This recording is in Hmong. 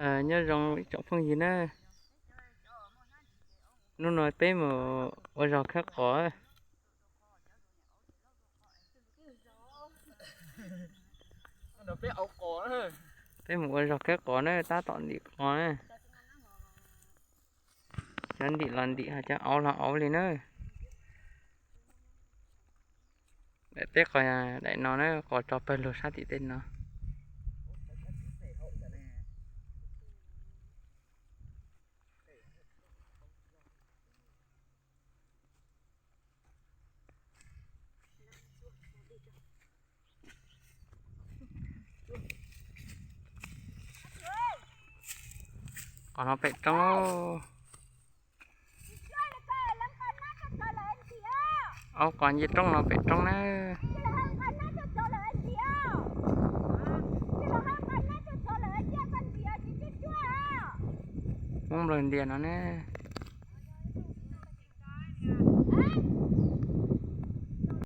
Nyob zoo ib tsoom phooj ywg na, hnub no peb mus ua zog khawb qos. Peb mus ua zog khawb qos na, tab tom ntim qos na. Cov ntim los ntim, cov auv los auv li na. Daim teb qos daim no na, qos tso pawg lug sab tim tej no. Qos no pem roob. Aub, qos nce roob no pem roob na. Hmoob nplawg ntias no ne.